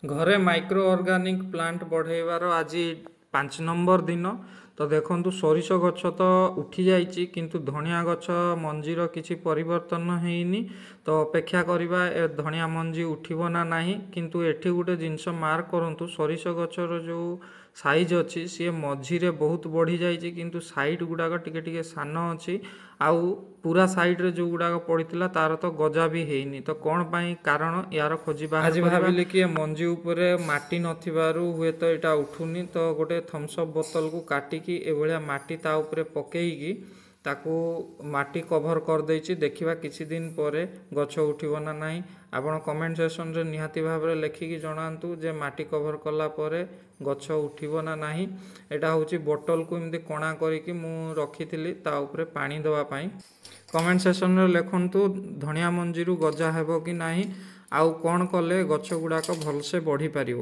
ଘରେ micro organic plant ବଢ଼େଇବାର ଆଜି 5 number ଦିନ। ତ ଦେଖନ୍ତୁ, ସୋରିଷ ଗଛ ତ ଉଠିଯାଇଛି, କିନ୍ତୁ ଧଣିଆ ଗଛ ମଞ୍ଜିର କିଛି ପରିବର୍ତ୍ତନ ହେଇନି। ତ ଅପେକ୍ଷା କରିବା, ଏ ଧଣିଆ ମଞ୍ଜି ଉଠିବ ନା ନାହିଁ। କିନ୍ତୁ ଏଠି ଗୋଟେ ଜିନିଷ ମାର୍କ କରନ୍ତୁ, ସୋରିଷ ଗଛର ଯେଉଁ ସାଇଜ୍ ଅଛି ସିଏ ମଝିରେ ବହୁତ ବଢ଼ିଯାଇଛି, କିନ୍ତୁ ସାଇଡ଼୍ ଗୁଡ଼ାକ ଟିକେ ଟିକେ ସାନ ଅଛି। ଆଉ ପୁରା ସାଇଡ଼୍ରେ ଯେଉଁ ଗୁଡ଼ାକ ପଡ଼ିଥିଲା ତାର ତ ଗଜା ବି ହେଇନି। ତ କ'ଣ ପାଇଁ କାରଣ ୟାର ଖୋଜିବା। ଆଜି ଭାବିଲି କି ଏ ମଞ୍ଜି ଉପରେ ମାଟି ନଥିବାରୁ ହୁଏତ ଏଇଟା ଉଠୁନି। ତ ଗୋଟେ ଥମ୍ସଅପ୍ ବୋତଲକୁ କାଟିକି ଏଭଳିଆ ମାଟି ତା ଉପରେ ପକେଇକି ତାକୁ ମାଟି କଭର କରିଦେଇଛି। ଦେଖିବା କିଛି ଦିନ ପରେ ଗଛ ଉଠିବ ନା ନାହିଁ। ଆପଣ କମେଣ୍ଟ ସେକ୍ସନରେ ନିହାତି ଭାବରେ ଲେଖିକି ଜଣାନ୍ତୁ ଯେ ମାଟି କଭର କଲା ପରେ ଗଛ ଉଠିବ ନା ନାହିଁ। ଏଇଟା ହେଉଛି ବୋଟଲକୁ ଏମିତି କଣା କରିକି ମୁଁ ରଖିଥିଲି ତା ଉପରେ ପାଣି ଦେବା ପାଇଁ। କମେଣ୍ଟ ସେକ୍ସନରେ ଲେଖନ୍ତୁ ଧଣିଆ ମଞ୍ଜିରୁ ଗଜା ହେବ କି ନାହିଁ, ଆଉ କ'ଣ କଲେ ଗଛ ଗୁଡ଼ାକ ଭଲସେ ବଢ଼ିପାରିବ।